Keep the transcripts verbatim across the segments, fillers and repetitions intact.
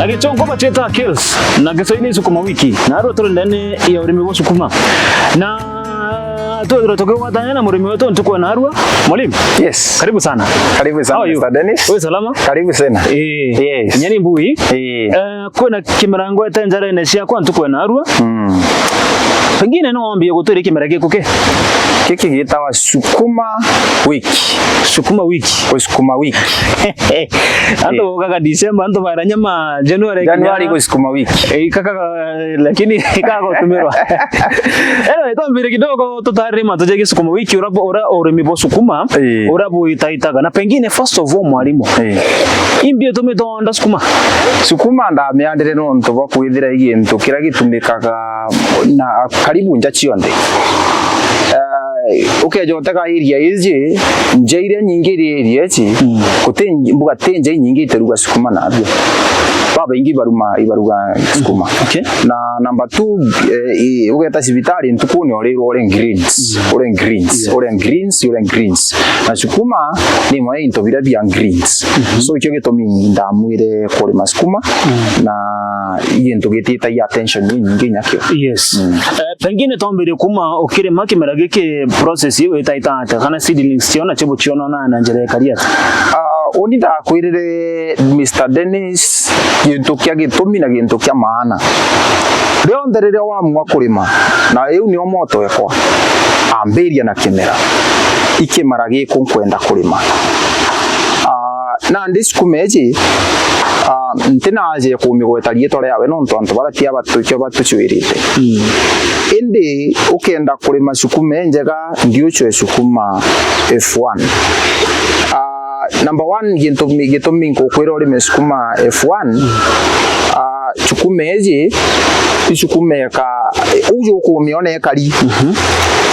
Gichongo bacheta kills, na Kiswahili sukuma wiki. Na arua turi ndani ya urimi bwa sukuma. Na twithirwa tukigwatania na murimi wetu ntuku ya narua. Mwalimu, yes, karibu sana. Karibu sana, how are you, Mister Dennis. Wewe salama? Karibu sana. Eh. Yes. Nyani mbui. Eh. Eh, kwina kimera ngwete njarene ciakwa ntuku ya narua. Mm. Pengine no wambie gutwira kimera giku ki? Giki gitawa sukuma wiki. Sukuma wiki. Sukuma wiki. Antu, eh, bokaga December, antu bara nyama January. January kinya go sukuma wiki. Eh, kaka, lakini ikaga gutumirwa. Anyway, twambire kidogo tutarire mantu jegie sukuma wiki, ura, ura urimi bwa sukuma, eh, ura bwitaitaga. Na pengine, first of all, mwalimu, eh, imbi itumi twonda sukuma? Sukuma ndamiandire nontu bwa kwithira i gintu kiria gitumikaga na karibu nja cionthe. Eh, ukeja utega area iji, nja iria nyingi iri area iji, mm, guti mbuga ti nja inyingi itiruga sukuma nabio. Babaingi ibaruma, ibaruga sukuma. Okay. Na number two, eh, i-, ugeta cibitari ntukuni urirwa ure greens, mm, ure greens, yes, ure greens, ure greens. Na sukuma ni imwe ya into biria bia greens. Mhm. So, ikio gitumi ndamwire kurima sukuma, mm, na i gintu gititagia attention inyingi nyakio. Yes. Mm. Eh, pengine twambirie kuma ukirima kimera giki, process iu itaita atia, kana seedlings cio nacio bucionona na njira ikari atia? Ah, uni ndakwirire, Mister Dennis, gintu kia gitumi na gintu kia maana. Rionthe riria wamua kurima, na iu nio moto ekwa, ambiria na kimera. I kimera giku nkwenda kurima. Ah, nandi sukuma iji, ah, ntina aja ya kumigweta riitwa riawe, nontu antu baria ti aba tukio batucwirite. Mm. Indi ukenda kurima sukuma injega, ndiucwe sukuma F one. Ah, number one, gitumi, gitumi nkukwira urime sukuma F one, ah, sukuma iji, i sukuma eka, uju ukumiona ekari. Mhm.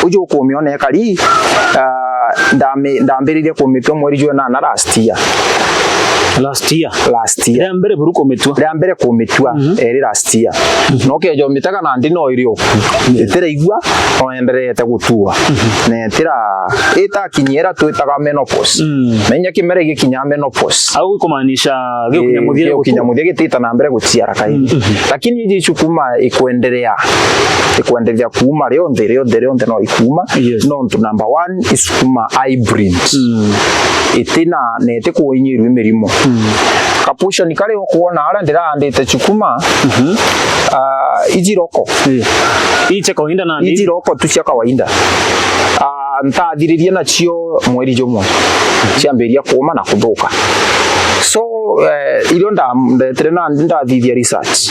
Uju ukumiona ekari, ah, ndami-, ndambiririe kumitua mweri jwa nana last year. Last year? Last year. Ria mbere buru kumitua? Ria mbere kumitua, mhm, eri last year. Mhm. Na ukeja umitega nandi no iri oku. Yes. Itiraigua, no enderete gutua. Mhm. Na itira, itakinyia ira twitaga menopause. Mm. Menya kimera gikinya menopause. Au kumaanisha gigukinya, eh, muthia gigukinya gutua, muthia gitita na mbere guciara kairi. Mm, mhm. Lakini iji sukuma ikwenderea, ikwenderea kuuma rionthe, rionthe, rionthe no ikuuma. Yes. Nontu number one, i sukuma hybrid. Mm. Itina, na itikuinyirua i mirimo. Mm. Ka portion karia ukwona aria ndiraandite sukuma, mhm, ah, iji roko. Eh. Iji cia kawaida na iji roko tu cia kawaida. Ah, ntathiririe nacio mweri jumwe, ciambiria kuuma na kuthuka. So, eh, irio nda-, ndetire nandi ndathithia research.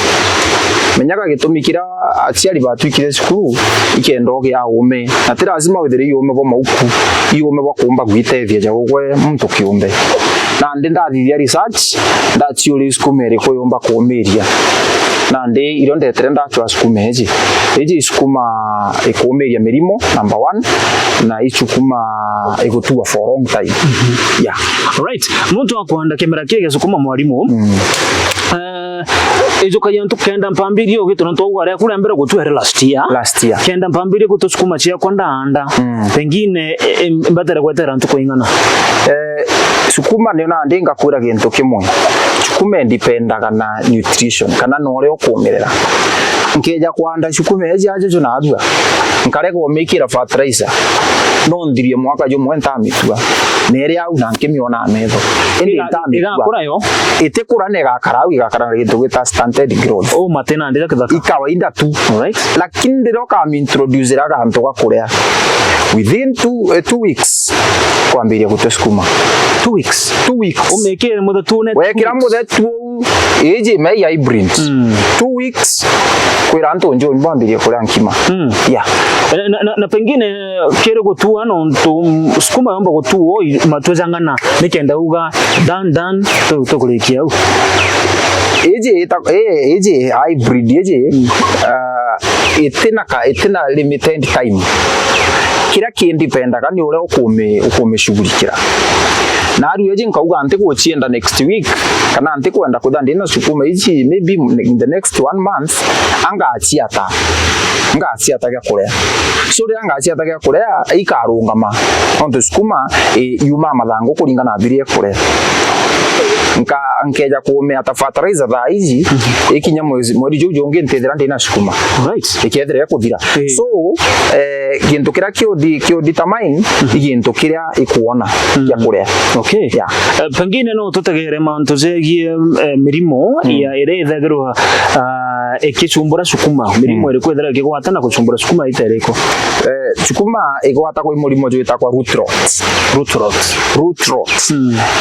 Menyaga gitumi kiria aciari batwikire cukuru ikenda ugia uume. Na ti lazima withire i uume bwa mauku, i uume bwa kuumba gwitethia ja gwe muntu kiumbe. Nandi ndathithia research, ndaciuria i sukuma iriku yumba kuumiria. Nandi irio ndetire ndacwa sukuma iji. Iji i sukuma ikuumiria mirimo, number one, na i sukuma igutua for a long time. Mhm. Yeah. Right. Muntu akwenda kimera kia sukuma, mwalimu. Mm. Eh, ijukagia ntu kenda mpambirie ugitu na ntwauga ria kuria mbere gutua ere last year. Last year. Kenda mpambirie gutu sukuma ciakwa ndaanda. Mm. Pengine, eh, eh, mbatere gwetera ntuku ing'ana? Eh, sukuma ni nandi ngakwira gintu kimwe. Sukuma indipendaga na nutrition, kana na uria ukumirira. Nkeja kwanda sukuma iji ajuju narua, nkarega umikira fertilizer, no nthirie mwaka jumwe ntamitua. Na iri au na nkimiona na metho. Indi iga-, ntamitua. Igakura yo? Itikura na igakara au, igakara na gintu gita stunted growth. Oh, mate nandi ja kithaka. I kawaida tu. Alright. Lakini riria ukamintroducera gantu ga kuria, within two, eh, two weeks, kwambiria gutua sukuma. Two weeks? Two weeks. Umikire muthetu ne. Wekira muthetu uu, iji me hybrid. Mm. Two weeks, kwira antu njo bambirie kuria nkima. Mm. Yeah. Na, na, na, na pengine kiri gutua nontu, mm, sukuma yomba gutuo i-, matwejangana, nikenda uga done, done, tu-, tukurikia au. Iji ita-, eh, iji hybrid iji, mm, ah, itina ka, itina limited time. Kiria kindipendaga ni uria ukumi-, ukumishughulikira. Narua iji nkauga ntigucienda next week, kana ntikwenda kwithira ndina sukuma iji maybe in the next one month, anga aciata. ngaciata gia kuria. So, riria ngaciata gia kuria, ikarungama. Nontu sukuma, i, yumaa mathangu kuringana na biria ikuria. Nka-, nkeja kumea ta fertilizer thaa iji, ikinya mwezi, mweri juu jungi ntithira ndina sukuma. Right. Ikethira ikuthira. Eh. So, eh, gintu kiria kiu di-, kiu determine, i gintu kiria ikuona gia kuria. Okay. Yeah. Eh, pengine no tutegere mantu jegie, eh, mirimo ya iria ithagirwa, ah, ikicumbura sukuma. Mirimo iriku ithira ikigwata na gucumbura sukuma ita iriku? Eh, sukuma igwatagwa i murimo jwitagwa root rot. Root rot. Root rot.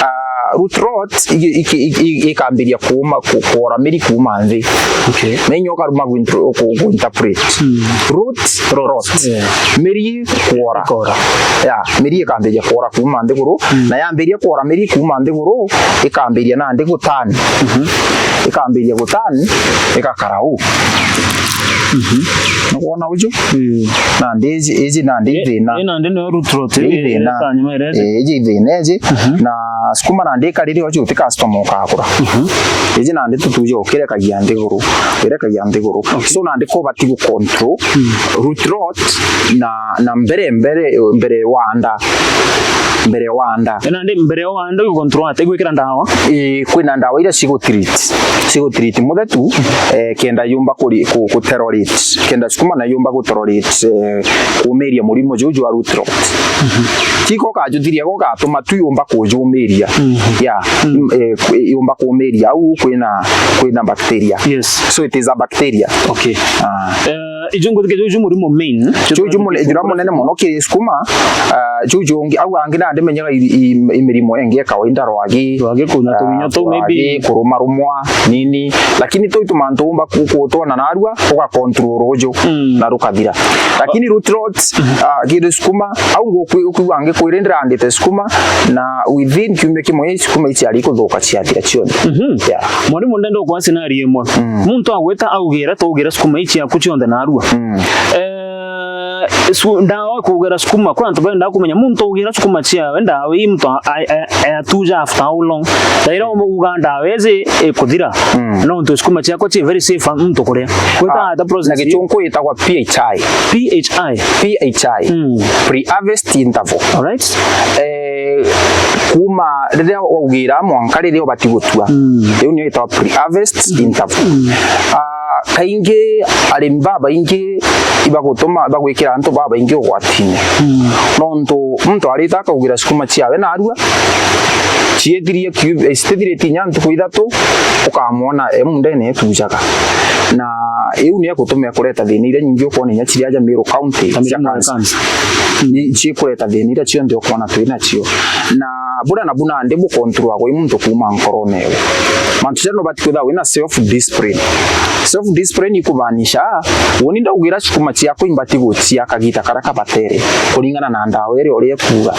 Ah, root rot igi-, iki-, iki-, ikambiria kuuma, ku-, kwora miri kuuma nthi. Okay. Na inya ukaruma ku intro-, ku-, ku interpret. Root rot. Yeah. Miri kwora. Kwora. Yeah, miri ikambiria kwora kuuma nthiguru, na yambiria kwora miri kuuma nthiguru, ikambiria nandi gutan. Ikambiria gutan, igakara uu. Nukwona uju? Nandi iji, iji nandi i thina. Ii nandi niyo root rot, i thina. Ii iji i thina iji. Na sukuma nandi ikarire uju uti customer ukagura. Iji nandi tutuja ukirekagia nthiguru, wirekagia nthiguru. So nandi ko ubati gu control root rot na, na mbere, mbere, mbere wanda. Mbere wanda. Ii nandi mbere wanda gu control ati gwikira ndawa? Ii, kwina ndawa iria cigu treat. Cigu treat muthetu, eh, kenda yumba kuri-, ku-, ku tolerate. Kenda sukuma na yumba gu tolerate, eh, kumiria murimo juu jwa root rot. Tiko kajuthiria go gatuma tu yumba kujumiria. Yeah. Mm, eh, ku-, yumba kumiria au kwina, kwina bacteria. Yes. So it is a bacteria. Okay. Ah. Eh, iju nguthike juju murimo main. Juju mune-, jura munene muno kiri sukuma, ah, juju ungi, au angi nandi menyaga i, i, i mirimo ingi ya kawaida, rwagi. Rwagi kuna tuminya tu maybe. Rwagi, kurumarumwa, nini. Lakini tu itu mantu umba ku-, kutwana narua, uga control uju na rukathira. Lakini root rot, ah, kiri sukuma, au ngukwi-, ukwigua angi kwiri ndirandite sukuma, na within kiumia kimwe sukuma ici ari kuthuka ciathira cionthe. Yeah. Mwarimu, ndenda gukwa scenario imwe. Muntu agwita augira, taugira sukuma ici ciaku cionthe narua. Eh, su-, ndawa kugira sukuma, kwi antu benda kumenya, muntu augira sukuma ciawe, ndawa ii muntu a-, a-, a-, atuja after how long? Thaira uga ndawa iji ikuthira. Nontu sukuma ciakwa ci very safe muntu kuria. Kwita ata process na ii? Gichunku itagwa P H I. P H I. P H I. Pre-harvest interval. Alright. Eh, kuma riria waugira mwanka riria ubati gutua. Riu niyo itagwa pre-harvest interval. Ah, kaingi arimi babaingi ibagutuma, bagwikira antu babaingi ugwatine. Nontu muntu arita akaugira sukuma ciawe narua, ciithirie kiu-, eh, citithirite inya ntuku ithatu, ukamwona e mundene etujaga. Na iu niyo igutumira kureta thina iria nyingi ukwona inya ciri aja Meru County cia cancer. Ni cikureta thina iria cionthe ukwona twi nacio. Na buria nabu nandi bukontrolagwa i muntu kuuma nkorone ewe. Mantu jaria nubati kwithirwa wina self discipline. Self discipline ikubaanisha, uuni ndaugira sukuma ciakwa imbati gucia kagita karia kabatere, kuringana na ndawa iria uria ikuuga.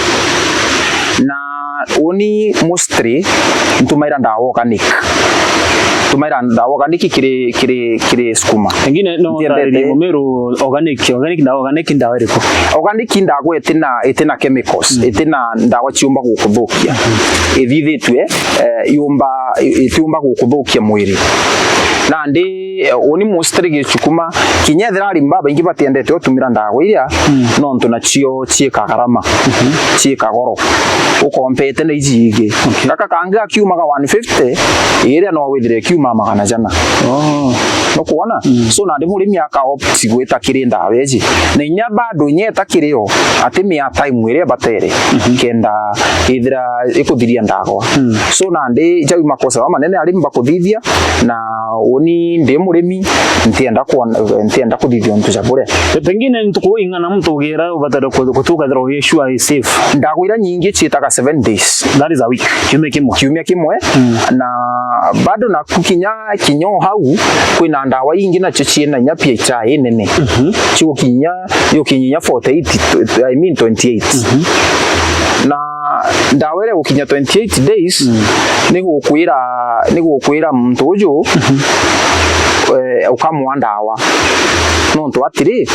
Na uuni mostly ntumaira ndawa organic. Ntumaira ndawa organic kiri, kiri, kiri sukuma. Pengine no ntariririe Mumiru organic, organic ndawa, organic ndawa iriku? Organic ndawa itina, itina chemicals, itina ndawa ciumba gukuthukia. Ithithitue, eh, yumba, i-, itiumba gukuthukia mwiri. Nandi, eh, uuni mostly gicukuma, kinya ethira arimi babaingi batiendete utumira ndawa iria, nontu nacio ciika garama, ciika goro. Ukompete na iji ingi. Gaka kangi gakiumaga one fifty, iria no withire kiuma magana jana. Oh. Nukwona? So, nandi murimi aka opt gwita kiri ndawa iji. Na inya bado inya eta kiri yo, ati mia time iria batere, kenda ithira ikuthiria ndagwa. So, nandi jau i makosa jamanene arimi bakuthithia, na uni ndi murimi, ntienda kwona, ntienda kuthithia untu ja buria. Pe-, pengine ntuku ing'ana muntu ugira ubatara ku-, gutuka thira ugi sure is safe? Ndagwira nyingi ciitaga seven days. That is a week. Kiumia kimwe. Kiumia kimwe. Na bado naku kinya, kinya o hau, kwina ndawa ingi nacio ciina inya P H I nene. Cigukinya, igukinya inya forty-eight, I mean twenty-eight. Na Ndawa iria gukinya twenty-eight days, ni gukwira, ni gukwira muntu uju, eh, ukamwa ndawa. Nontu atiri,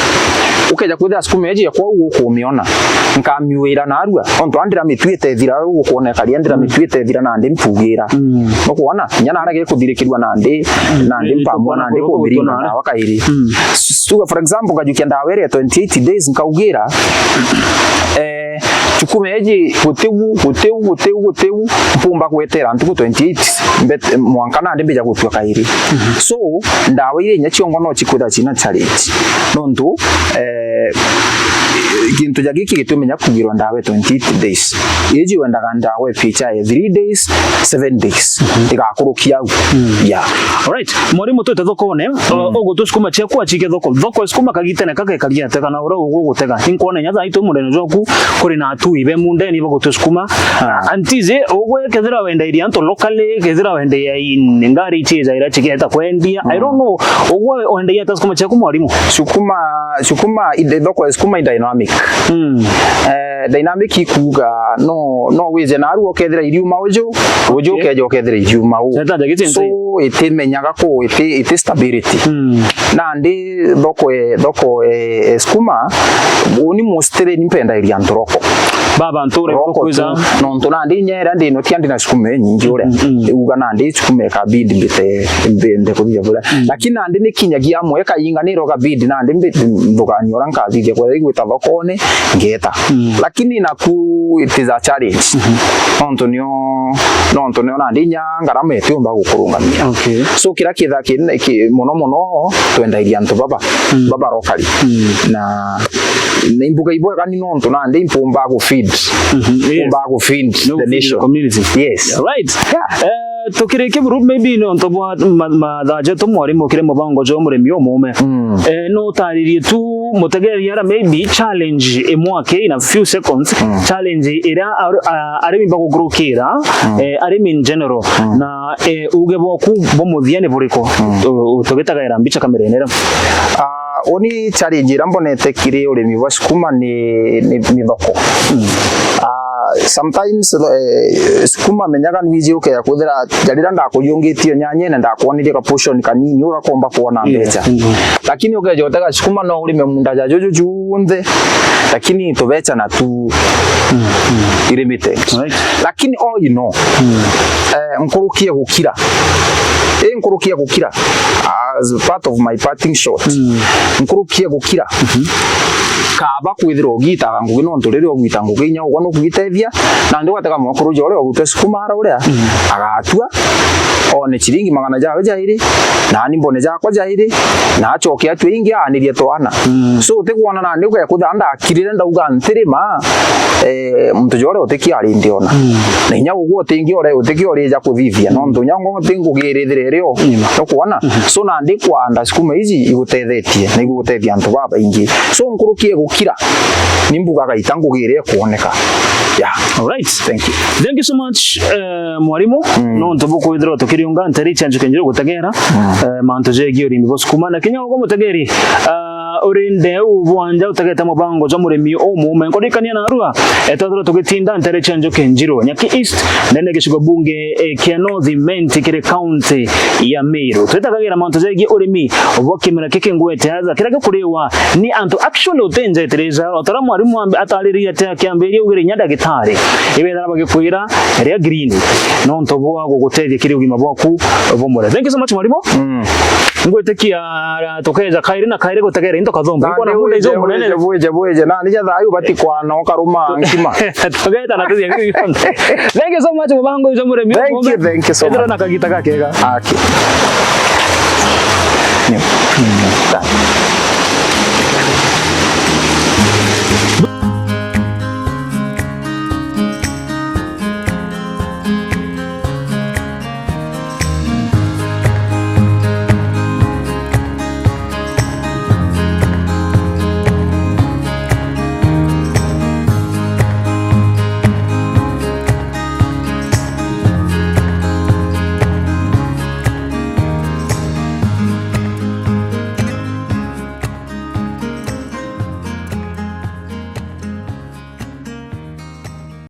ukeja kwithira sukuma iji yakwa ugukumiona, nkamiuira narua. Nontu andira mitwite ithira, ugukwona ikaria, andira mitwite ithira nandi mpugira. Nukwona? Kinya naria gikuthirikirua nandi, nandi mpamwa, nandi kumiringa ndawa kairi. Tuga, for example, ngajukia ndawa iria twenty-eight days, nkaugira, eh, sukuma iji gutiu, gutiu, gutiu, gutiu, mpumba gwetera ntuku twenty-eight, mbet-, mwanka nandi mbija gutua kairi. So, ndawa iria inya ciongo no cikwithira cina challenge. Nontu, eh, gintu ja giki gitumenya kugirwa ndawa ya twenty-eight days. Iji wendaga ndawa ya P H I ya three days, seven days. Igakurukia au. Yeah. Alright. Mwarimu, twite thokone, uh, ugutwe sukuma ciaku acike thoko. Thoko ya sukuma kagitene kake kariate kana uria ugugutega. Inkwona inya thaa itu mundene jwaku kuri na atui be mundeni bagutwe sukuma. Ah. Antize, ugwe kethira wendeirie antu locally, kethira wendeirie in ngari ici ijaira ciketa kwendia. I don't know. Ugwe wendeirie ata sukuma ciaku, mwarimu? Sukuma, sukuma, inde thoko ya sukuma i dynamic. Eh, dynamic ikuuga no, no wije naru ukethira iriuma uju, uju ukeja ukethira iriuma u. So, itimenyaga ku, iti, iti stability. Nandi thoko e, thoko e, e sukuma, uni mostly ni mpendairia antu roko. Baba, ntu ure roko tu, nontu nandi nyera ndino tia ndina sukuma inyingi uria. Uga nandi sukuma ikabidi mbite, mbende kuthia buria. Lakini nandi ni kinyagia amwe kainga ni roga bidi nandi mbi-, mbuganio uria nkathithia kwethira igwita thokone, ngeta. Lakini naku it is a challenge. Nontu nio, nontu nio nandi inya ngarama itiumba gukurungamia. Okay. So, kira kitha ki, ki, muno muno twendairia antu baba, baba locally. Na, na imbuga ibwega ni nontu nandi impumba gu feed. Yes. Impumba gu feed the nation. Community. Yes. Right. Yeah. Eh, tukirikia buru, maybe nontu bwa ma-, mathaa jetu, mwarimu, kiri mubango jwa murimi umuume. Eh, no utaririe tu mutegeri ara maybe challenge imwe aki in a few seconds, challenge iria ar-, a-, arimi bagugurukira, eh, arimi in general, na, eh, uge bwaku bwa muthia ni buriku? U-, u-, tugitagaira mbica kamerene ira. Ah, uni challenge iria mbonete kiri urimi bwa sukuma ni, ni, ni thoko. Ah, sometimes, eh, sukuma menyaga nwiji ukeya kwithira ja riria ndakuriungitie nyanyene ndakwonirie ka portion kanini ugakomba kwona mbeca. Lakini ukeja utega sukuma no urime munda ja juju junthe, lakini tubeca na tu i limited. Right. Lakini all in all, eh, nkurukie gukira. Eh, nkurukie gukira. As part of my parting shot, nkurukie gukira. Kaba kwithirwa ugitaga ngugi nontu riria ugwita ngugi inya ugwe nukugitethia, nandi ugatega mwekuru ja uria ugwitwa sukuma ara uria, agatua, one ciringi magana jawe jairi, nani mbone jakwa jairi, na acoke atua ingi aanirie twana. So, utikwona nandi ugekutha ndakirire ndauga ntirima, eh, muntu ja uria utikiari ndiona. Na inya ugwe utingi uria, utiki urija kuthithia, nontu inya ngo uti ngugi irithire irio. Nukwona? So, nandi kwanda sukuma iji igutethetie, na igutethia antu babaingi. So, nkuruki igukira, ni mbugaga ita ngugi iria ikwoneka. Yeah. All right. Thank you. Thank you so much, eh, mwarimu. Nontu bukwithirwa tukiriunga nteri cia njuki njiru gutegera, eh, mantu jegie urimi bwa sukuma. Na kinya ugwe mutegeri, ah, uri ndeu bwanja utegete mubango jwa murimi umuume. Nkurikania narua, eh, twethirwa tugitinda ntere cia njuki njiru. Nyaki East, ndene gicigo bunge, eh, kia North Imenti kiri county ya Meru. Twitagagira mantu jegie urimi bwa kimera kiki ngwete aja. Kiria gikuriwa ni antu actually utinjetereza. O ta uria mwarimu ambi-, atariririe ati akiambiria ugire inya ndagitari. Ibethira bagikwira ria green. Nontu bwa gugutethia kiri ugima bwaku bumure. Thank you so much, mwarimu. Ngwitikia tukeja kairi na kairi gutegera into kathomba. Ikona mundu ijo munene. Bwije, bwije, bwije. Na nija thayu bati kwana ukaruma nkima. Tugeta na tuthia kiri yonthe. Thank you so much, mubango ijo muremi. Thank you, thank you so much. Ethira na kagita gakega. Aki. Nio. Thank you.